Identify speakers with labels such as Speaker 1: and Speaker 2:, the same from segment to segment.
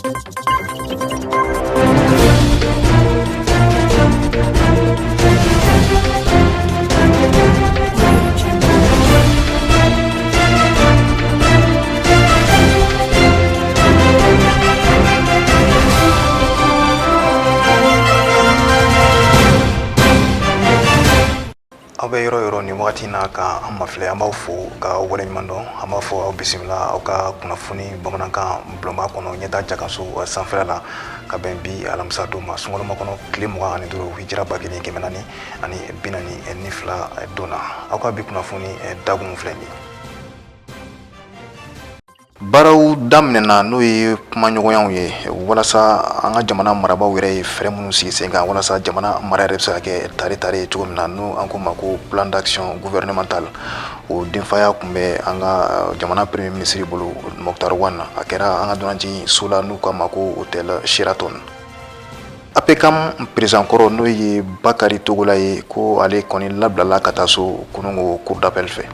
Speaker 1: Aw bɛ yɔrɔ yɔrɔ nin wagati na ka an mafilɛ, an b'aw fo ka waleɲuman dɔn. An b'a fɔ aw bisimila aw ka kunnafoni bamanankan bulonba kɔnɔ, Ɲɛta Jakaso sanfɛla la, ka bɛn bi alamisa don ma, sunkalo makɔnɔ tile 25, hijira 1442 don na. Aw ka bi kunnafoni dakun filɛ nin ye. Baaraw daminɛna, n'o ye kumaɲɔgɔnyaw ye, walasa an ka jamana marabaaw yɛrɛ ye fɛɛrɛ minnu sigi sen kan walasa jamana mara yɛrɛ bɛ se ka kɛ tare tare ye cogo min na, n'o an ko ma ko plan d'action gouvernemental. O denfaya tun bɛ an ka jamana premier ministre bolo, Moctar Ouane. A kɛra an ka dunanji so la, n'u k'a ma ko hôtel Sheraton. APCAM président kɔrɔ, n'o ye Bakari Togola ye, ko ale kɔni labilala ka taa so kununko cour d'appel fɛ.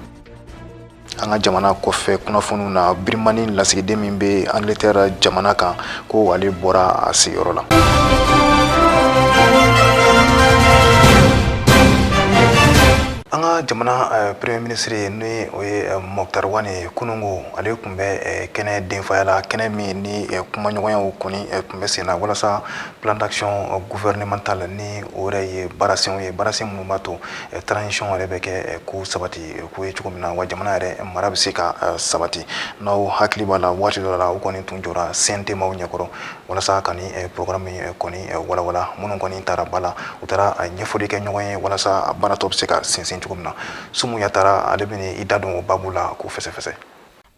Speaker 1: An ka jamana kɔfɛ kunnafoniw na, Birimani lasigiden min bɛ Angleterre jamana kan, ko ale bɔra a sigiyɔrɔ la. An ka jamana premier ministre, ni o ye Moctar Ouane ye, kununko ale tun bɛ kɛnɛ denfaya la, kɛnɛ min ni kumaɲɔgɔnyaw kɔni tun bɛ sen na walasa plan d'action gouvernemental, ni o yɛrɛ ye baarasenw ye, baarasen minnu b'a to transition yɛrɛ bɛ kɛ ko sabati ko ye cogo min na, wa jamana yɛrɛ mara bɛ se ka sabati. N'aw hakili b'a la, waati dɔ la u kɔni tun jɔra CNT maaw ɲɛkɔrɔ walasa ka ni programme kɔni walawala. Minnu kɔni taara ba la, u taara ɲɛfɔli kɛ ɲɔgɔn ye walasa a baara tɔ bɛ se ka sinsin cogo min na. Sumu Yatara, ale bɛ i da don o baabu la k'o fɛsɛfɛsɛ.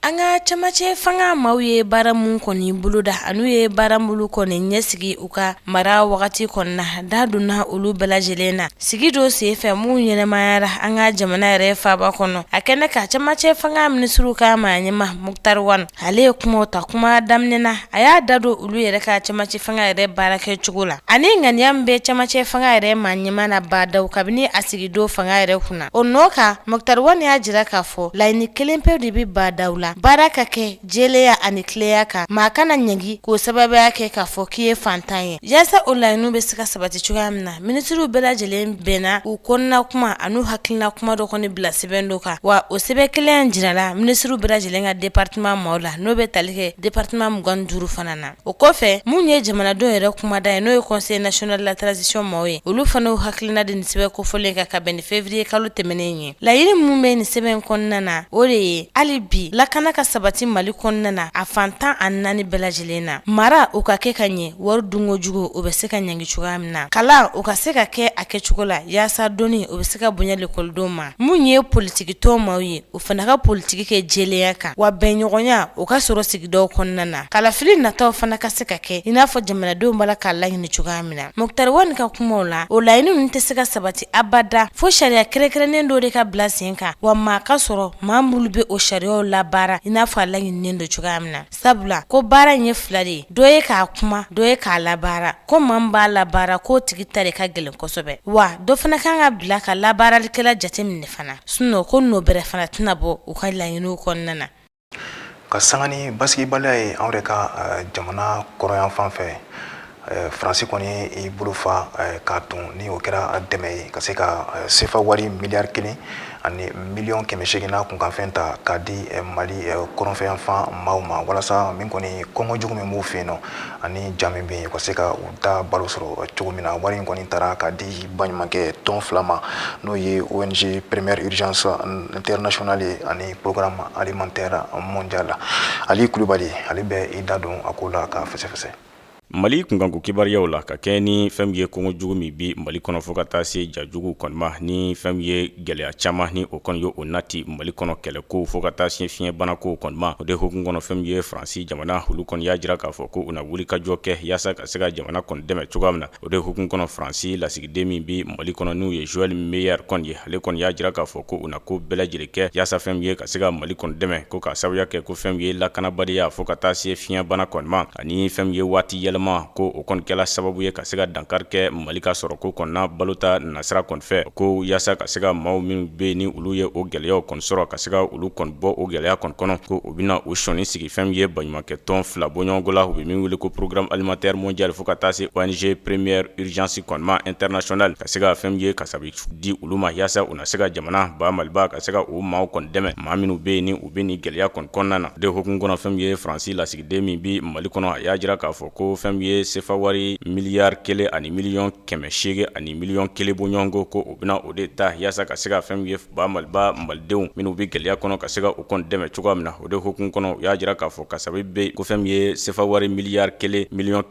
Speaker 2: An ka camancɛ fanga maaw ye baara mun kɔni boloda, an'u ye baara minnu kɔni ɲɛsigi u ka mara wagati kɔnɔna, da donna olu bɛɛ lajɛlen na sigi dɔ senfɛ mun ɲɛnamayara an ka jamana yɛrɛ faaba kɔnɔ. A kɛnɛ kan, camancɛ fanga minisiriw ka maa ɲɛmaa Moctar Ouane, ale ye kuma ta. Kuma daminɛ na, a y'a da don olu yɛrɛ ka camancɛ fanga yɛrɛ baara kɛ cogo la, ani ŋaniya min bɛ camancɛ fanga yɛrɛ maa ɲɛmaa na badaw kabini a sigi don fanga yɛrɛ kunna. O nɔ kan, Moctar Ouane y'a jira k'a fɔ laɲini kelen pe de bɛ badaw la: baara ka kɛ jɛlenya ani tilenya kan, maa kana ɲangi k'o sababuya kɛ k'a fɔ k'i ye fantan ye. Yaasa o laɲiniw bɛ se ka sabati cogoya min na, minisiriw bɛɛ lajɛlen bɛnna u kɔnɔna kuma an'u hakilina kuma dɔ kɔni bila sɛbɛn dɔ kan. Wa o sɛbɛn kelen jirala minisiriw bɛɛ lajɛlen ka département maaw la, n'o bɛ tali kɛ département 25 fana na. O kɔfɛ, mun ye jamanadenw yɛrɛ kumada ye, n'o ye Conseil national de la transition maaw ye, olu fana y'u hakilina di nin sɛbɛn kofɔlen kan ka bɛn ni février kalo tɛmɛnen ye. Laɲini mun bɛ nin sɛbɛn kɔnɔna na, o de ye hali bi lakana ka sabati Mali kɔnɔna na, a fan 14 bɛɛ lajɛlen na. Mara o ka kɛ ka ɲɛ, wari dunko jugu o bɛ se ka ɲangi cogoya min na, kalan o ka se ka kɛ a kɛcogo la, yaasa dɔnni o bɛ se ka bonya lekɔlidenw ma. Mun ye politikitɔn maaw ye, o fana ka politiki kɛ jɛlenya kan, wa bɛnɲɔgɔnya o ka sɔrɔ sigidaw kɔnɔna na. Kalafili nataw fana ka se ka kɛ i n'a fɔ jamanadenw b'a la k'a laɲini cogoya min na. Moctar Ouane ka kumaw la, o laɲini ninnu tɛ se ka sabati abada fo sariya kɛrɛnkɛrɛnnen dɔ de ka bila sen kan, wa maa ka sɔrɔ maa minnu bɛ o sariyaw labaara i n'a fɔ a laɲininen don cogoya min na. Sabula ko baara in ye fila de ye, dɔ ye k'a kuma, dɔ ye k'a labaara. Ko maa min b'a labaara, k'o tigi ta de ka gɛlɛn kosɛbɛ, wa dɔ fana kan ka bila ka labaaralikɛla jateminɛ fana, sinon ko nɔ bɛrɛ fana tɛna bɔ u ka laɲiniw kɔnɔna na.
Speaker 1: Ka sanga ni basigibaliya ye anw yɛrɛ ka jamana kɔrɔnyanfan fɛ, Faransi kɔni y'i bolo fa k'a ton, ni o kɛra dɛmɛ ye ka se ka sefa wari miliyari 1 ani miliyɔn 800 n'a kunkanfɛn ta k'a di Mali kɔrɔnfɛyanfan maaw ma, walasa min kɔni kɔngɔ jugu min b'u fɛ yen nɔ ani ja min bɛ yen, u ka se ka u da balo sɔrɔ cogo min na. Wari in kɔni taara k'a di baɲumankɛ tɔn fila ma, n'o ye ONG Première Urgence Internationale ye ani Programme Alimentaire Mondial. Ali Kulubali, ale bɛ i da don a ko la k'a fɛsɛfɛsɛ.
Speaker 3: Mali kunkanko kibaruyaw la, ka kɛ ni fɛn min ye kɔngɔ jugu min bi Mali kɔnɔ, fo ka taa se ja jugu kɔni ma, ni fɛn min ye gɛlɛya caman ni o kɔni ye o nati Mali kɔnɔ, kɛlɛko fo ka taa se fiɲɛbanako kɔni ma. O de hukumu kɔnɔ, fɛn min ye Faransi jamana, olu kɔni y'a jira k'a fɔ ko u na wuli ka jɔ kɛ yaasa ka se ka jamana kɔni dɛmɛ cogoya min na. O de hukumu kɔnɔ, Faransi lasigiden min bi Mali kɔnɔ, n'u ye Joël Meyer kɔni ye, ale kɔni y'a jira k'a fɔ ko u na ko bɛɛ lajɛlen kɛ yaasa fɛn min ye ka se ka Mali kɔni dɛmɛ, ko k'a sababuya kɛ ko fɛn min ye lakanabaliya fo ka taa se fiɲɛbana kɔni ma, ani fɛn min ye waati yɛlɛma. ma, ko o kɔni kɛla sababu ye ka se ka dankari kɛ Mali ka sɔrɔko kɔnɔna balota nasira kɔni fɛ, ko yaasa ka se ka maaw minnu bɛ yen ni olu ye o gɛlɛyaw kɔni sɔrɔ, ka se ka olu kɔni bɔ o gɛlɛya kɔni kɔnɔ, ko u bɛna u sɔnni sigi fɛn min ye baɲumankɛ tɔn fila bɔɲɔgɔnko la, u bɛ min wele ko Programme alimentaire mondial, fo ka taa se ONG Première Urgence kɔni ma internationale, ka se ka fɛn min ye kasabi di olu ma, yaasa u na se ka jamana ba Maliba ka se ka u maaw kɔni dɛmɛ, maa minnu bɛ yen ni u bɛ nin gɛlɛya kɔni kɔnɔna na. De hukumu kɔnɔ, fɛn min ye Faransi lasigiden min bɛ Mali kɔnɔ, a y'a jira k'a fɔ ko fɛn min ye sefa wari miliyari 1 ani 801 miliyɔn bɔɲɔgɔnko, ko u bɛna o de ta yaasa ka se ka fɛn min ye ba Maliba malidenw minnu bɛ gɛlɛya kɔnɔ, ka se ka u kɔni dɛmɛ cogoya min na. O de hukumu kɔnɔ, u y'a jira k'a fɔ kasabi bɛ ko fɛn min ye sefa wari miliyari 1 475 miliyɔn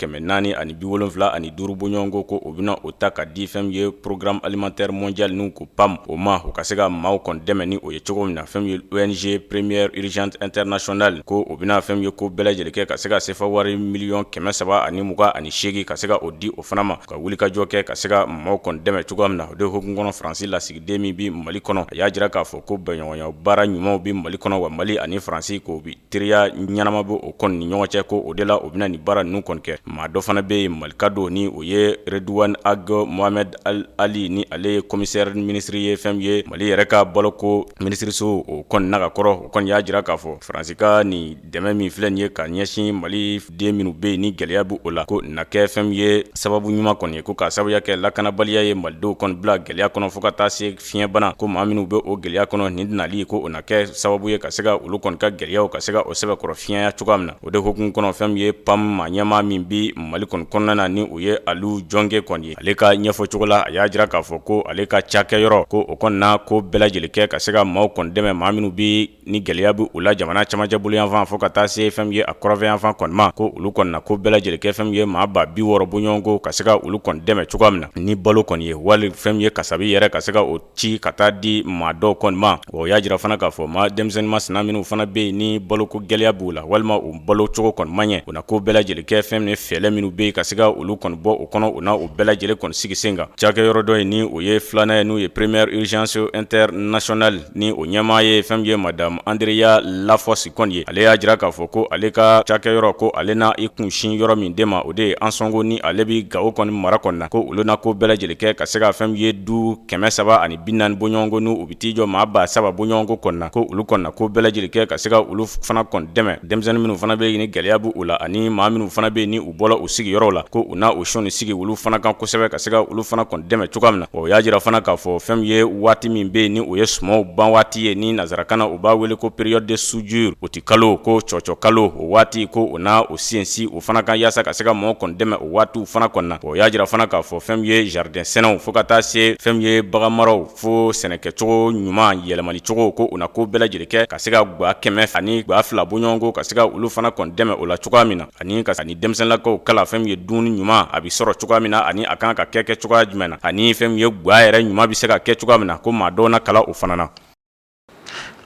Speaker 3: bɔɲɔgɔnko, ko u bɛna o ta ka di fɛn min ye Programme alimentaire mondial n'u ko PAM o ma, u ka se ka maaw kɔni dɛmɛ ni o ye cogo min na. Fɛn min ye ONG Première Urgence Internationale, ko u bɛna fɛn min ye ko bɛɛ lajɛlen kɛ ka se ka sefa wari 328 miliyɔn ka se ka o di o fana ma, ka wulikajɔ kɛ ka se ka maaw kɔni dɛmɛ cogoya min na. O de hukumu kɔnɔ, Faransi lasigiden min bɛ Mali kɔnɔ, a y'a jira k'a fɔ ko bɛnɲɔgɔnya baara ɲumanw bɛ Mali kɔnɔ, wa Mali ani Faransi k'o bi teriya ɲɛnama bɛ o kɔni ni ɲɔgɔn cɛ, ko o de la u bɛna nin baara ninnu kɔni kɛ. Maa dɔ fana bɛ yen, Malika don, ni o ye Redouane Ag Mohamed Ali, ni ale ye commissaire ministre ye fɛn min ye Mali yɛrɛ ka baloko minisiriso o kɔni na ka kɔrɔ. O kɔni y'a jira k'a fɔ Faransi ka nin dɛmɛ min filɛ nin ye ka ɲɛsin Mali den minnu bɛ yen ni gɛlɛya bɛ o la, ko na kɛ fɛn min ye sababu ɲuman kɔni ye, ko k'a sababuya kɛ lakanabaliya ye malidenw kɔni bila gɛlɛya kɔnɔ, fo ka taa se fiɲɛbana, ko maa minnu bɛ o gɛlɛya kɔnɔ, nin nali ko o na kɛ sababu ye ka se ka olu kɔni ka gɛlɛyaw ka se ka o sɛbɛkɔrɔ fiɲɛya cogoya min na. O de hukumu kɔnɔ, fɛn min ye PAM maa ɲɛmaa min bi Mali kɔni kɔnɔna na, ni o ye Aliou Diongue kɔni ye, ale ka ɲɛfɔ cogo la, a y'a jira k'a fɔ ko ale ka cakɛyɔrɔ, ko o kɔni na ko bɛɛ lajɛlen kɛ ka se ka maaw kɔni dɛmɛ, maa minnu bi ni gɛlɛya bɛ u la jamana camancɛ boloyanfan, fo ka taa se fɛn min ye a kɔrɔnfɛyanfan kɔni ma, ko olu kɔni na ko bɛɛ lajɛlen kɛ fɛn min ye maa 60 bɔɲɔgɔnko ka se ka olu kɔni dɛmɛ cogoya min na ni balo kɔni ye, wali fɛn min ye kasabi yɛrɛ ka se ka o ci ka taa di maa dɔw kɔni ma. O y'a jira fana k'a fɔ maa denmisɛnnin masina minnu fana bɛ yen ni baloko gɛlɛya b'u la, walima u balo cogo kɔni man ɲɛ, u na ko bɛɛ lajɛlen kɛ fɛn min ye fɛɛrɛ minnu bɛ yen ka se ka olu kɔni bɔ o kɔnɔ, u na o bɛɛ lajɛlen kɔni sigi sen kan. Cakɛyɔrɔ dɔ ye, ni o ye filanan ye, n'o ye Première Urgence Internationale, ni o ɲɛmaa ye fɛn min ye madame Andrea Lafosse kɔni ye, ale y'a jira k'a fɔ ko ale ka cakɛyɔrɔ, ko ale na i kunsin yɔrɔ min de ma, o de ye Ansongo, ni ale bi Gawo kɔni mara kɔni na, ko olu na ko bɛɛ lajɛlen kɛ ka se ka fɛn min ye du 340 bɔɲɔgɔnko, n'u u bɛ t'i jɔ maa 3000 bɔɲɔgɔnko kɔni na, ko olu kɔni na ko bɛɛ lajɛlen kɛ ka se ka olu fana kɔni dɛmɛ, denmisɛnnin minnu fana bɛ yen ni gɛlɛya b'u u la, ani maa minnu fana bɛ yen ni u bɔla u sigiyɔrɔw la, ko u na u sɔnni sigi olu fana kan kosɛbɛ, ka se ka olu fana kɔni dɛmɛ cogoya min na. O y'a jira fana k'a fɔ fɛn min ye waati min bɛ yen ni o ye sumanw ban waati ye, ni nansarakan na u b'a wele ko période de soudure, o ti kalo ko cɔcɔ kalo, o waati ko o na o sinsin o fana kan, yaasa ka se ka mɔgɔw kɔni dɛmɛ o waatiw fana kɔni na. O y'a jira fana k'a fɔ fɛn min ye jardin sɛnɛw, fo ka taa se fɛn min ye baganmaraw, fo sɛnɛkɛcogo ɲuman yɛlɛmali cogo, ko u na ko bɛɛ lajɛlen kɛ ka se ka gwa 100 ani gwa 2 bɔɲɔgɔnko, ka se ka olu fana kɔni dɛmɛ o la cogoya min na, ani ka ani denmisɛnninlakaw kala fɛn min ye dumuni ɲuman a bɛ sɔrɔ cogoya min na, ani a kan ka kɛ cogoya jumɛn na, ani fɛn min ye gwa yɛrɛ ɲuman bɛ se ka kɛ cogoya min na, ko maa dɔw na kala o fana na.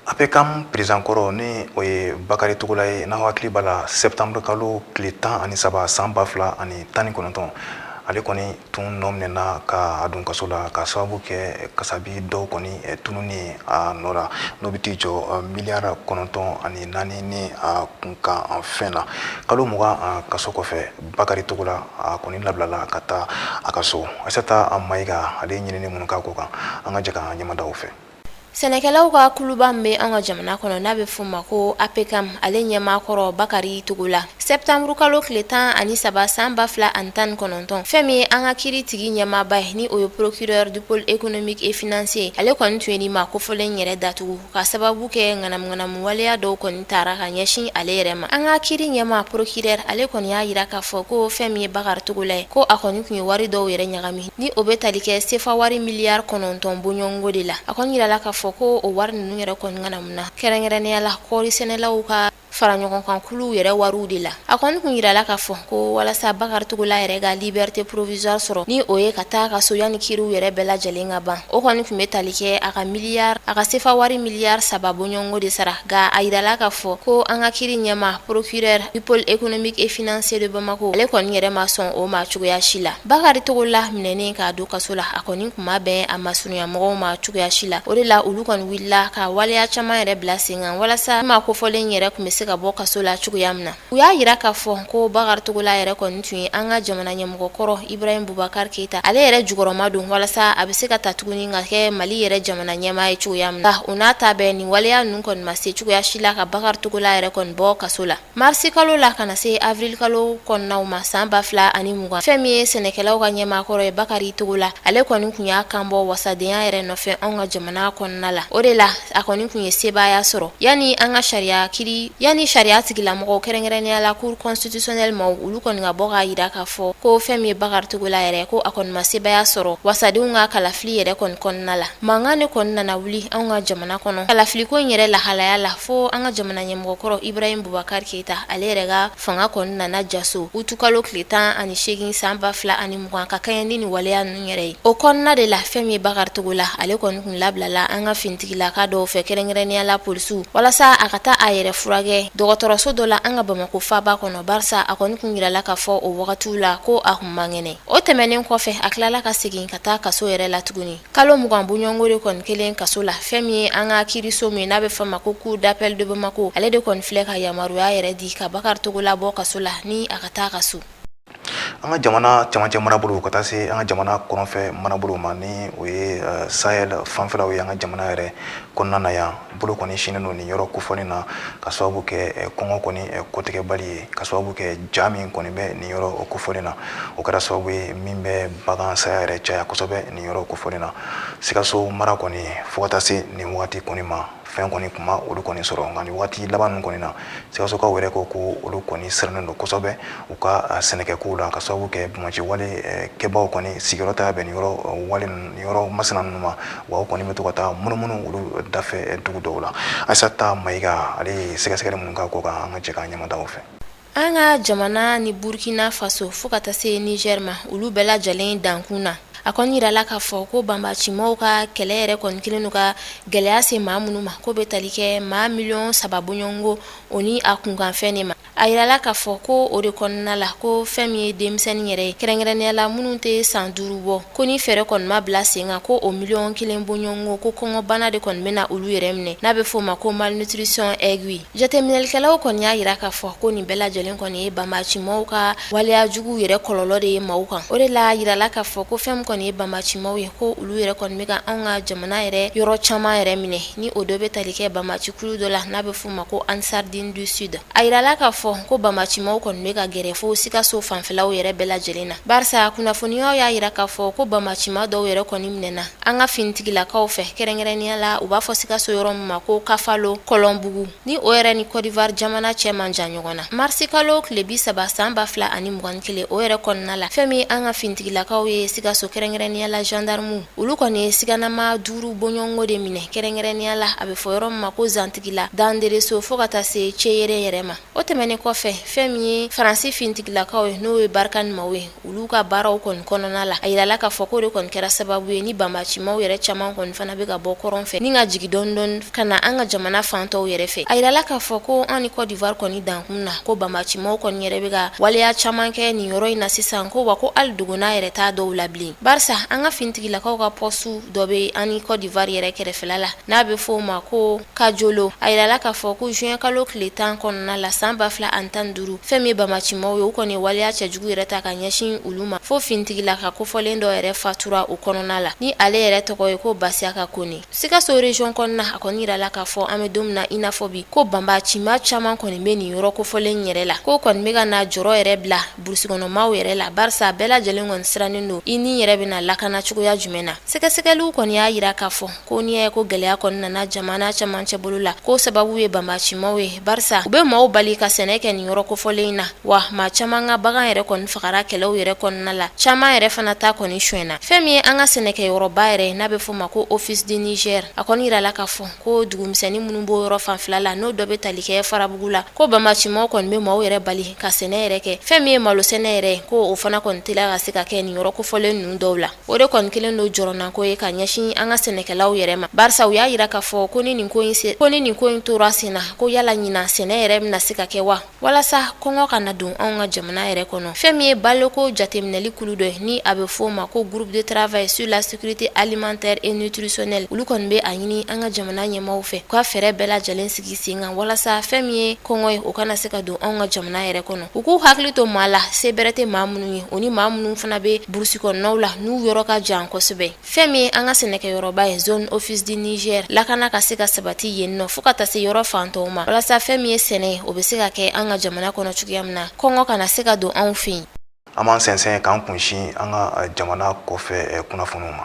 Speaker 1: APCAM président kɔrɔ, ni o ye Bakari Togola ye, n'aw hakili b'a la, septembre kalo tile 13 san 2019, ale kɔni tun nɔ minɛna ka a don kaso la ka sababu kɛ kasabi dɔw kɔni tununi ye a nɔ la, n'o bɛ t'i jɔ miliyari 94 ni a kunkan fɛn na. Kalo 20 kaso kɔfɛ, Bakari Togola a kɔni labilala ka taa a ka so. Aïssata Maïga, ale ye ɲinini minnu k'a ko kan, an ka jɛ k'an ɲɛmada o fɛ.
Speaker 2: Sɛnɛkɛlaw ka kuluba min bɛ an ka jamana kɔnɔ, n'a bɛ f'o ma ko APCAM, ale ɲɛmaa kɔrɔ Bakari Togola, septembre kalo tile 13 san 2019, fɛn min ye an ka kiiri tigi ɲɛmaaba ye, ni o ye procureur du pôle économique et financier, ale kɔni tun ye nin maa kofɔlen yɛrɛ datugu ka sababu kɛ ŋanamuŋanamu waleya dɔw kɔni taara ka ɲɛsin ale yɛrɛ ma. An ka kiiri ɲɛmaa procureur, ale kɔni y'a jira k'a fɔ ko fɛn min ye Bakari Togola ye, ko a kɔni tun ye wari dɔw yɛrɛ ɲagami, ni o bɛ tali kɛ sefa wari miliyari 9 bɔɲɔgɔnko de la. A kɔni yirala k'a fɔ ko o wari ninnu yɛrɛ kɔni ŋanamuna kɛrɛnkɛrɛnnenya la kɔɔri sɛnɛlaw ka fara ɲɔgɔn kan kuluw yɛrɛ wariw de la. A kɔni tun yirala k'a fɔ ko walasa Bakari Togola yɛrɛ ka liberté provisoire sɔrɔ, ni o ye ka taa ka so yanni kiiriw yɛrɛ bɛɛ lajɛlen ka ban, o kɔni tun bɛ tali kɛ a ka miliyari a ka sefa wari miliyari 3 bɔɲɔgɔnko de sara. Nka a yirala k'a fɔ ko an ka kiiri ɲɛmaa procureur du pôle économique et financier de Bamako, ale kɔni yɛrɛ ma sɔn o ma cogoya si la. Bakari Togola minɛnen k'a don kaso la, a kɔni tun ma bɛn a masurunya mɔgɔw ma cogoya si la. O de la olu kɔni wulila ka waleya caman yɛrɛ bila sen kan walasa maa kofɔlen yɛrɛ tun bɛ se ka bɔ kaso la cogoya min na. U y'a yira k'a fɔ ko Bakari Togola yɛrɛ kɔni tun ye an ka jamana ɲɛmɔgɔ kɔrɔ Ibrahim Bubakari Keyita ale yɛrɛ jukɔrɔma don walasa a bɛ se ka ta tuguni ka kɛ Mali yɛrɛ jamana ɲɛmaa ye cogoya min na. O n'a ta bɛɛ nin waleya ninnu kɔni ma se cogoya si la ka Bakari Togola yɛrɛ kɔni bɔ kaso la. Marisi kalo la ka na se avril kalo kɔnɔnaw ma san 2020, fɛn min ye sɛnɛkɛlaw ka ɲɛmaa kɔrɔ ye Bakari Togola, ale kɔni tun y'a kan bɔ wasadenya yɛrɛ nɔfɛ anw ka jamana kɔnɔna la. O de la a kɔni tun ye sebaaya sɔrɔ yanni an ka sariya kiri yanni sariya tigilamɔgɔw kɛrɛnkɛrɛnnenya la cour constitutionnelle maaw olu kɔni ka bɔ k'a yira k'a fɔ ko fɛn min ye Bakari Togola yɛrɛ ko a kɔni ma sebaaya sɔrɔ wasadenw ka kalafili yɛrɛ kɔni kɔnɔna la. Mankan de kɔni nana wuli anw ka jamana kɔnɔ kalafiliko in yɛrɛ lahalaya la fo an ka jamana ɲɛmɔgɔ kɔrɔ Ibrahim Bubakari Keyita ale yɛrɛ ka fanga kɔni nana jaso utukalo tile 18 san 2020 ka kɛɲɛ ni nin waleya ninnu yɛrɛ ye. O kɔnɔna de la fɛn min ye Bakari Togola ale kɔni tun labilala an ka finitigilaka dɔw fɛ kɛrɛnkɛrɛnnenya la polisiw walasa a ka taa a yɛrɛ furakɛ dɔgɔtɔrɔso dɔ la an ka Bamakɔ faaba kɔnɔ barisa a kɔni tun yirala k'a fɔ o wagatiw la ko a tun man kɛnɛ. O tɛmɛnen kɔfɛ a tilala ka segin ka taa kaso yɛrɛ la tuguni. Kalo 20 bɔɲɔgɔnko de kɔni kɛlen kaso la fɛn min ye an ka kiiriso min n'a bɛ fɔ ma ko cour d'appel de Bamako ale de kɔni filɛ ka yamaruya yɛrɛ di ka Bakari Togola bɔ kaso la ni a ka taa ka so.
Speaker 1: An ka jamana cɛmancɛ marabolo ka taa se an ka jamana kɔrɔnfɛ marabolo ma ni o ye Sahel fanfɛlaw ye an ka jamana yɛrɛ kɔnɔna na yan bolo kɔni sinnen don nin yɔrɔ kofɔlen na ka sababu kɛ kɔngɔ kɔni kɔtigɛbali ye ka sababu kɛ ja min kɔni bɛ nin yɔrɔ kofɔlen na o kɛra sababu ye min bɛ bagan saya yɛrɛ caya kosɛbɛ nin yɔrɔ kofɔlen na Sikaso mara kɔni fo ka taa se nin waati kɔni ma fɛn kɔni kuma olu kɔni sɔrɔ nka nin waati laban ninnu kɔni na Sikasokaw yɛrɛ ko ko olu kɔni sirannen don kosɛbɛ u ka sɛnɛkɛkow la ka sababu kɛ banbaanci wale kɛbaw kɔni sigiyɔrɔ ta bɛn nin yɔrɔ wale nin yɔrɔ masina ninnu ma wa u kɔni bɛ to ka taa munumunu olu dafɛ dugu dɔw la. Ayisata Mayiga ale ye sɛgɛsɛgɛli minnu k'a ko kan an ka jɛ k'an ɲɛmada o fɛ.
Speaker 2: An ka jamana ni Burkina Faso fo ka taa se Niger ma olu bɛɛ lajɛlen dankun na a kɔni yirala k'a fɔ ko banbaancimaw ka kɛlɛ yɛrɛ kɔni kɛlen don ka gɛlɛya se maa minnu ma k'o bɛ tali kɛ maa miliyɔn 3 bɔɲɔgɔnko o ni a kunkanfɛn de ma. A yirala k'a fɔ ko o de kɔnɔna la ko fɛn min ye denmisɛnnin yɛrɛ ye kɛrɛnkɛrɛnnenya la minnu tɛ san 5 bɔ ko ni fɛɛrɛ kɔni ma bila sen kan ko o miliyɔn 1 bɔɲɔgɔnko ko kɔngɔbana de kɔni bɛna olu yɛrɛ minɛ n'a bɛ f'o ma ko malnutrition aiguë. Jateminɛlikɛlaw kɔni y'a yira k'a fɔ ko nin bɛɛ lajɛlen kɔni ye banbaancimaw ka waleya jugu yɛrɛ kɔlɔlɔ de ye maaw kan. O de la a yirala k'a fɔ ko fɛn min kɔni ye banbaancimaw ye ko olu yɛrɛ kɔni bɛ ka anw ka jamana yɛrɛ yɔrɔ caman yɛrɛ minɛ ni o dɔ bɛ tali kɛ banbaacikulu dɔ la n'a bɛ f'o ma ko Ansardine du Sud. A yirala k'a fɔ ko banbaancimaw kɔni bɛ ka gɛrɛ fo Sikaso fanfɛlaw yɛrɛ bɛɛ lajɛlen na barisa kunnafoniyaw y'a yira k'a fɔ ko banbaacima dɔw yɛrɛ kɔni minɛna an ka finitigilakaw fɛ kɛrɛnkɛrɛnnenya la u b'a fɔ Sikaso yɔrɔ min ma ko Kafalo Kɔlɔnbugu ni o yɛrɛ ni Côte d'Ivoire jamana cɛ man jan ɲɔgɔn na. Marisi kalo tile 30 san 2021 o yɛrɛ kɔnɔna la fɛn min an ka finitigilakaw ye Sikaso kɛrɛnkɛrɛnnenya la gendarmew olu kɔni ye siganama 5 bɔɲɔgɔnko de minɛ kɛrɛnkɛrɛnnenya la a bɛ fɔ yɔrɔ min ma ko Zantigila Dandereso fo ka taa se Ceyere yɛrɛ ma. O tɛmɛnen kɔfɛ fɛn min ye Faransi finitigilakaw ye n'o ye Barkhane maaw ye olu ka baaraw kɔni kɔnɔna la a yirala k'a fɔ k'o de kɔni kɛra sababu ye ni banbaancimaw yɛrɛ caman kɔni fana bɛ ka bɔ kɔrɔn fɛ ni ka jigin dɔɔni dɔɔni ka na an ka jamana fan tɔw yɛrɛ fɛ. A yirala k'a fɔ ko an ni Côte d'Ivoire kɔni dankun na ko banbaancimaw kɔni yɛrɛ bɛ ka waleya caman kɛ nin yɔrɔ in na sisan ko wa ko hali dogona yɛrɛ t'a dɔw la bilen barisa an ka finitigilakaw ka poste dɔ bɛ an ni Côte d'Ivoire yɛrɛ kɛrɛfɛla la n'a bɛ f'o ma ko Kajolo. A yirala k'a fɔ ko juin kalo tile 10 kɔnɔna la san 2015 fɛn min ye banbaancimaw ye u kɔni ye waleya cɛjugu yɛrɛ ta ka ɲɛsin olu ma fo finitigilaka kofɔlen dɔ yɛrɛ fatura o kɔnɔna la ni ale yɛrɛ tɔgɔ ye ko Basiyaka Kone. Sikaso région kɔnɔna a kɔni yirala k'a fɔ an bɛ don min na i n'a fɔ bi ko banbaacima caman kɔni bɛ nin yɔrɔ kofɔlen yɛrɛ la ko kɔni bɛ ka na jɔrɔ yɛrɛ bila burusikɔnɔmaw yɛrɛ la barisa bɛɛ lajɛlen kɔni sirannen don i ni yɛrɛ bɛna lakana cogoya jumɛn na. Sɛgɛsɛgɛliw kɔni y'a yira k'a fɔ ko n'i y'a ye ko gɛlɛya kɔni nana jamana camancɛ bolo la k'o sababu ye banbaacimaw ye barisa u bɛ maaw bali ka sɛnɛ kɛ nin yɔrɔ kofɔlen in na wa maa caman ka bagan yɛrɛ kɔni fagara kɛlɛw yɛrɛ kɔnɔna la caman yɛrɛ fana ta kɔni sonyɛna. Fɛn min ye an ka sɛnɛkɛyɔrɔba yɛrɛ n'a bɛ f'o ma ko Office du Niger a kɔni yirala k'a fɔ ko dugumisɛnnin minnu b'o yɔrɔ fanfɛla la n'o dɔ bɛ tali kɛ Farabugu la ko banbaacimaw kɔni bɛ maaw yɛrɛ bali ka sɛnɛ yɛrɛ kɛ. Fɛn min ye malo sɛnɛ yɛrɛ ko o fana kɔni teliya ka se ka kɛ nin yɔrɔ kofɔlen ninnu dɔw dɔw la. O de kɔni kɛlen don jɔrɔnako ye ka ɲɛsin an ka sɛnɛkɛlaw yɛrɛ ma, barisa u y'a jira k'a fɔ ko ni nin ko in se ko ni nin ko in tora sen na, ko yala ɲinan sɛnɛ yɛrɛ bɛna se ka kɛ wa? Walasa kɔngɔ kana don anw ka jamana yɛrɛ kɔnɔ, fɛn min ye baloko jateminɛli kulu dɔ ye, ni a bɛ f'o ma ko groupe de travail sur la sécurité alimentaire et nutritionnelle, olu kɔni bɛ a ɲini an ka jamana ɲɛmaaw fɛ u ka fɛɛrɛ bɛɛ lajɛlen sigi sen kan walasa fɛn min ye kɔngɔ ye, o kana se ka don anw ka jamana yɛrɛ kɔnɔ. U k'u hakili to maa la se bɛrɛ tɛ maa minnu ye, o ni maa minnu fana bɛ burusi kɔnɔnaw la n'u yɔrɔ ka jan kosɛbɛ. Fɛn min ye an ka sɛnɛkɛyɔrɔba ye zone office du Niger, lakana ka se ka sabati yen nɔ fo ka taa se yɔrɔ fan tɔw ma, walasa fɛn min ye sɛnɛ ye, o bɛ se ka kɛ an ka jamana kɔnɔ cogoya min na, kɔngɔ kana se ka don anw fɛ yen.
Speaker 1: An b'an sɛnsɛn k'an kunsin an ka jamana kɔfɛ kunnafoniw ma.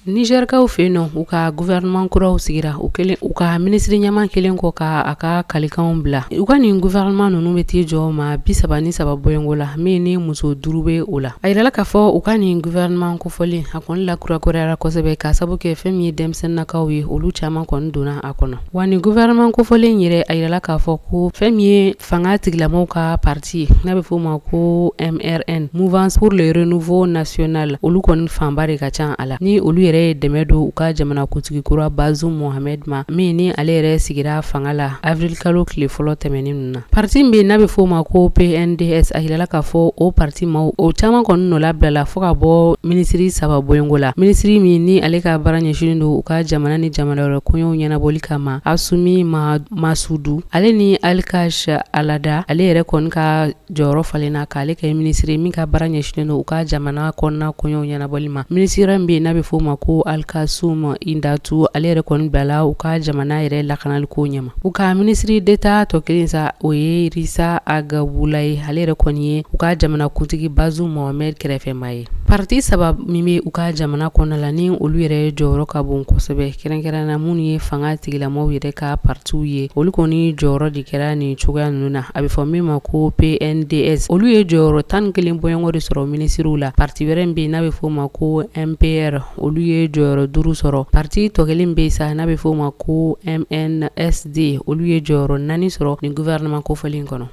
Speaker 4: Nizɛrikaw fɛ yen nɔ, u ka gouvernement kuraw sigira u kelen u ka minisiri ɲɛmaa kelen kɔ ka a ka kalikanw bila. U ka nin gouvernement ninnu bɛ t'i jɔ maa 33 bɔɲɔgɔnko la, min ni muso 5 bɛ o la. A yirala k'a fɔ u ka nin gouvernement kofɔlen, a kɔni lakurakurayara kosɛbɛ k'a sabu kɛ fɛn min ye denmisɛnninnakaw ye, olu caman kɔni donna a kɔnɔ. Wa nin gouvernement kofɔlen yɛrɛ, a yirala k'a fɔ ko fɛn min ye fanga tigilamaw ka parti n'a bɛ f'o ma ko MRN, Mouvance pour le renouveau national, olu kɔni fanba de ka ca a la, ni olu yɛrɛ ye dɛmɛ don u ka jamanakuntigi kura Bazoum Mohamed ma, min ni ale yɛrɛ sigira fanga la avril kalo tile fɔlɔ tɛmɛnen ninnu na. Parti min bɛ yen n'a bɛ f'o ma ko PNDS, a yirala k'a fɔ o parti maaw o caman kɔni nɔla bilala fo ka bɔ minisiri 3 bɔɲɔgɔnko la. Minisiri min ni ale ka baara ɲɛsinnen don u ka jamana ni jamana wɛrɛ koɲɛw ɲɛnabɔli kama, Asumi Masudu, ale ni Alkash Alada, ale yɛrɛ kɔni ka jɔyɔrɔ falenna k'ale kɛ minisiri min ka baara ɲɛsinnen don u ka jamana kɔnɔna koɲɛw ɲɛnabɔli ma. Minisiri min bɛ yen n'a bɛ f'o ma ko Alkasum Indatu, ale yɛrɛ kɔni bilala u ka jamana yɛrɛ lakanali ko ɲɛma. U ka minisiri d'État tɔ kelen sa, o ye Risa Agabula ye, ale yɛrɛ kɔni ye u ka jamanakuntigi Bazoum Mohamed kɛrɛfɛmaa ye. Parti 3 min bɛ u ka jamana kɔnɔna la, ni olu yɛrɛ jɔyɔrɔ ka bon kosɛbɛ, kɛrɛnkɛrɛn na minnu ye fanga tigilamaw yɛrɛ ka partiw ye, olu kɔni jɔyɔrɔ de kɛra nin cogoya ninnu na. A bɛ fɔ min ma ko PNDS, olu ye jɔyɔrɔ 11 bɔɲɔgɔnko de sɔrɔ minisiriw la. Parti wɛrɛ min bɛ yen n'a bɛ f'o ma ko MPR, olu ye jɔyɔrɔ 5 sɔrɔ. Parti tɔ kelen bɛ yen sa n'a bɛ f'o ma ko MNSD, olu ye jɔyɔrɔ 4 sɔrɔ nin gouvernement kofɔlen kɔnɔ.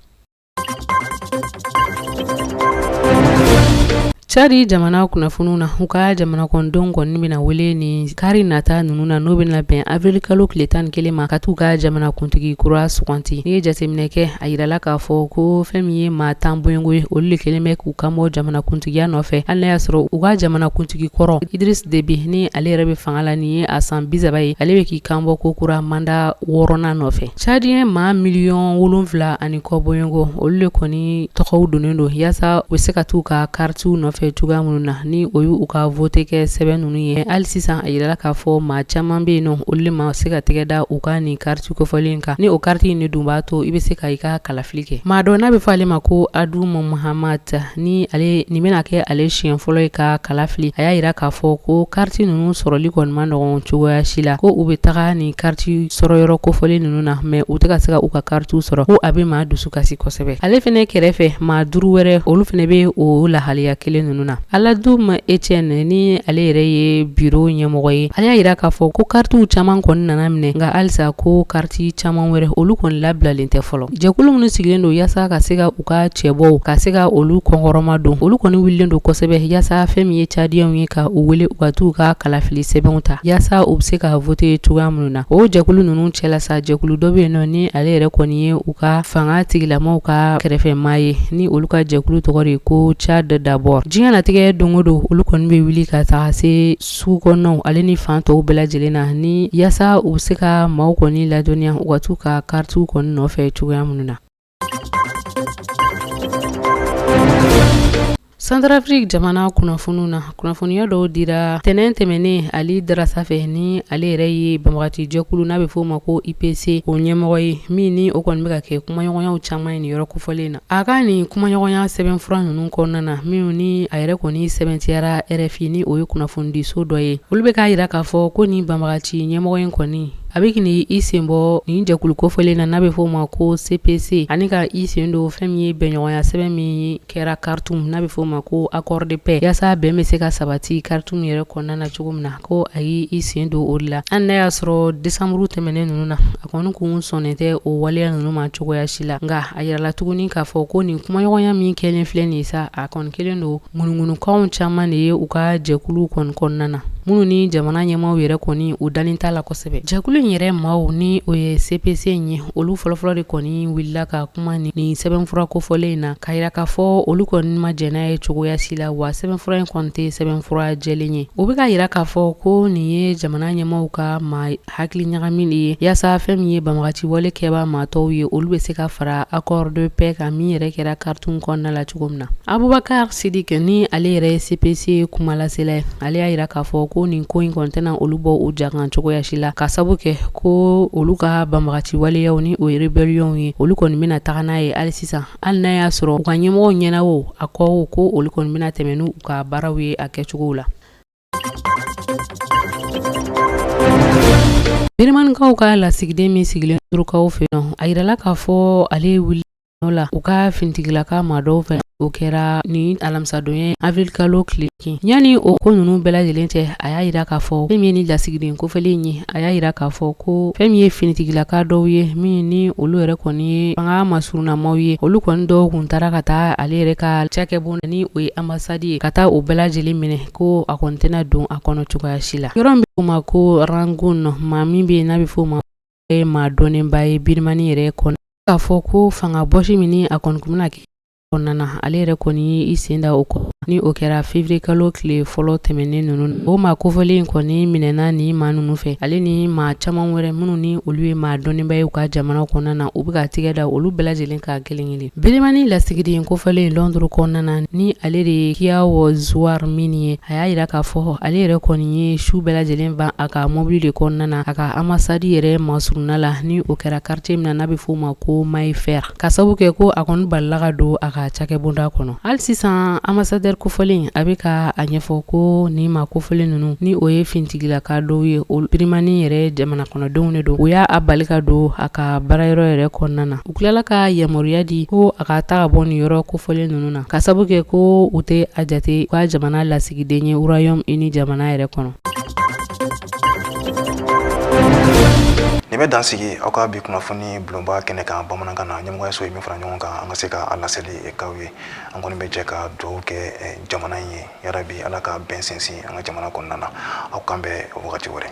Speaker 4: Cadi jamana kunnafoniw na, u ka jamana kɔnɔdenw kɔni bɛna wele nin kari nata ninnu na, n'o bɛna bɛn avril kalo tile 11 ma, ka t'u ka jamana kuntigi kura suganti. N'i ye jateminɛ kɛ, a yirala k'a fɔ ko fɛn min ye maa 10 bɔɲɔgɔnko ye, olu de kɛlen bɛ k'u kanbɔ jamana kuntigiya nɔfɛ, hali n'a y'a sɔrɔ u ka jamana kuntigi kɔrɔ Idriss Déby, ni ale yɛrɛ bɛ fanga la nin ye a san 30 ye, ale bɛ k'i kanbɔ ko kura mandat 6nan nɔfɛ. Cadien maa miliyɔn 7 ani kɔ bɔɲɔgɔnko, olu de kɔni tɔgɔw donnen don yaasa u bɛ se ka t'u ka karitiw nɔfɛ cogoya minnu na, ni o y'u ka vote kɛ sɛbɛn ninnu ye. Hali sisan, a yirala k'a fɔ maa caman bɛ yen nɔ, olu de ma se ka tɛgɛ da u ka nin kariti kofɔlen kan, ni o kariti in de dun b'a to i bɛ se ka i ka kalafili kɛ. Maa dɔ n'a bɛ fɔ ale ma ko Adoum Mahamat, ni ale nin bɛna kɛ ale siɲɛ fɔlɔ ye ka kala fili, a y'a yira k'a fɔ ko kariti ninnu sɔrɔli kɔni man nɔgɔn cogoya si la, ko u bɛ taga nin kariti sɔrɔ yɔrɔ kofɔlen ninnu na, mais u tɛ ka se ka u ka karitiw sɔrɔ, ko a bɛ maa dusu kasi kosɛbɛ. Ale fɛnɛ kɛrɛfɛ, maa 5 wɛrɛ, olu fɛnɛ bɛ o lahaliya kelen ninnu na. Aladoum Etienne, ni ale yɛrɛ ye biro ɲɛmɔgɔ ye, ale y'a yira k'a fɔ ko karitiw caman kɔni nana minɛ, nka halisa ko kariti caman wɛrɛ, olu kɔni labilalen tɛ fɔlɔ. Jɛkulu minnu sigilen don yaasa ka se ka u ka cɛbɔw ka se ka olu kɔnkɔrɔma don, olu kɔni wulilen don kosɛbɛ yaasa fɛn min ye cadienw ye, ka u wele u ka t'u ka kalafili sɛbɛnw ta yaasa u bɛ se ka vote cogoya minnu na. O jɛkulu ninnu cɛla sa, jɛkulu dɔ bɛ yen nɔ, ni ale yɛrɛ kɔni ye u ka fanga tigilamaw ka kɛrɛfɛmaa ye, ni olu ka jɛkulu tɔgɔ de ye ko Tchad d'abord. Diɲɛlatigɛ don o don, olu kɔni bɛ wuli ka taga se sugu kɔnɔnaw ale ni fan tɔw bɛɛ lajɛlen na, ni yaasa u bɛ se ka maaw kɔni ladɔnniya u ka t'u ka karitiw kɔni nɔfɛ cogoya minnu na. Centrafrique jamana kunnafoniw na, kunnafoniya dɔw dira tɛnɛn tɛmɛnen Ali Darasa fɛ, ni ale yɛrɛ ye banbagaci jɛkulu n'a bɛ f'o ma ko IPC o ɲɛmɔgɔ ye, min ni o kɔni bɛ ka kɛ kumaɲɔgɔnyaw caman ye nin yɔrɔ kofɔlen na. A ka nin kumaɲɔgɔnya sɛbɛnfura ninnu kɔnɔna na, minnu ni a yɛrɛ kɔni sɛbɛntiyara RFI, ni o ye kunnafonidiso dɔ ye, olu bɛ k'a yira k'a fɔ ko nin banbagaci ɲɛmɔgɔ in kɔni A bɛ k'i sen bɔ nin jɛkulu kofɔlen na n'a bɛ f'o ma ko CPC ani ka i sen don fɛn min ye bɛnɲɔgɔnya sɛbɛn min kɛra Khartoum n'a bɛ f'o ma ko accord de paix yaasa bɛn bɛ se ka sabati Khartoum yɛrɛ kɔnɔna na cogo min na ko a y'i sen don o de la hali n'a y'a sɔrɔ décembre tɛmɛnen ninnu na a kɔni kun sɔnnen tɛ o waleya ninnu ma cogoya si la nka a yirala tuguni k'a fɔ ko nin kumaɲɔgɔnya min kɛlen filɛ nin ye sa a kɔni kɛlen don ŋunuŋunukanw caman de ye u ka jɛkulu kɔni kɔnɔna na minnu ni jamana ɲɛmaaw yɛrɛ kɔni u dalen t'a la kosɛbɛ jɛkulu in yɛrɛ maaw ni o ye CPC in ye olu fɔlɔfɔlɔ de kɔni wulila ka kuma nin sɛbɛnfura kofɔlen in na k'a yira k'a fɔ olu kɔni ma jɛn n'a ye cogoya si la wa sɛbɛnfura in kɔni tɛ sɛbɛnfura jɛlen ye u bɛ k'a yira k'a fɔ ko nin ye jamana ɲɛmaaw ka maa hakili ɲagami de ye yaasa fɛn min ye banbagaci wale kɛbaa maa tɔw ye olu bɛ se ka fara accord de paix kan min yɛrɛ kɛra Khartoum kɔnɔna la cogo min na Abubakar Sidik ni ale yɛrɛ ye CPC kumalasela ye ale y'a yira k'a fɔ ko nin ko in kɔni tɛna olu bɔ u ja kan cogoya si la ka sabu kɛ ko olu ka banbagaci waleyaw ni o ye rébellion ye olu kɔni bɛna taga n'a ye hali sisan hali n'a y'a sɔrɔ u ka ɲɛmɔgɔw ɲɛna o a kɔ ko olu kɔni bɛna tɛmɛ n'u ka baaraw ye a kɛcogo la Birimanikaw ka lasigiden min sigilen turukaw fɛ yen a yirala k'a fɔ ale wuli la u ka finitigilaka maa dɔw fɛ o kɛra ni alamisadon ye avril kalo tile yanni o ko ninnu bɛɛ lajɛlen cɛ a y'a yira k'a fɔ fɛn min ye ni lasigiden kofɔlen ye a y'a yira k'a fɔ ko fɛn min ye finitigilaka dɔw ye min ni olu yɛrɛ kɔni ye fanga masurunnamaw ye olu kɔni dɔw kun taara ka taa ale yɛrɛ ka cakɛbon ni o ye ambassade ye ka taa o bɛɛ lajɛlen minɛ ko a kɔni tɛna don a kɔnɔ cogoya si la yɔrɔ min bɛ f'o ma ko Rangoon maa min bɛ yen n'a bɛ f'o ma maa dɔnnenba ye Birimani yɛrɛ kɔnɔ k'a fɔ ko fanga bɔsi min ni a kɔni kun bɛna kɛ kɔnɔna na ale yɛrɛ kɔni ye i sen da o kɔ ni o kɛra février kalo tile fɔlɔ tɛmɛnen ninnu o maa kofɔlen kɔni minɛna ni maa ninnu fɛ ale ni maa caman wɛrɛ minnu ni olu ye maa dɔnnenba ye u ka jamana kɔnɔna na u bɛ ka tigɛ da olu bɛɛ lajɛlen kan kelen kelen Birimani lasigiden kofɔlen Londres kɔnɔna na ni ale de ye Kyaw Zwar Minn ye a y'a yira k'a fɔ ale yɛrɛ kɔni ye su bɛɛ lajɛlen ban a ka mobili de kɔnɔna na a ka ambassade yɛrɛ masurunna la ni o kɛra quartier min na n'a bɛ f'o ma ko Mayfair ka sababu kɛ ko a kɔni balila ka don a ka cakɛbonda kɔnɔ hali sisan ambassadeur kofɔlen a bɛ ka a ɲɛfɔ ko nin maa kofɔlen ninnu ni o ye finitigilaka dɔw ye o Birimani yɛrɛ jamana kɔnɔdenw de don u y'a bali ka don a ka baarayɔrɔ yɛrɛ kɔnɔna na U tilala ka yamaruya di ko a ka taa ka bɔ nin yɔrɔ kofɔlen ninnu na ka sababu kɛ ko u tɛ a jate u ka jamana lasigiden ye Royaume-Uni jamana yɛrɛ kɔnɔ.
Speaker 1: Nin bɛ dan sigi aw ka bi kunnafoni bulonba kɛnɛ kan bamanankan na ɲɛmɔgɔyaso ye min fara ɲɔgɔn kan an ka se ka a laseli k'aw ye an kɔni bɛ jɛ ka dugawu kɛ jamana in ye yarabi ala ka bɛn sinsin an ka jamana kɔnɔna na aw k'an bɛn wagati wɛrɛ.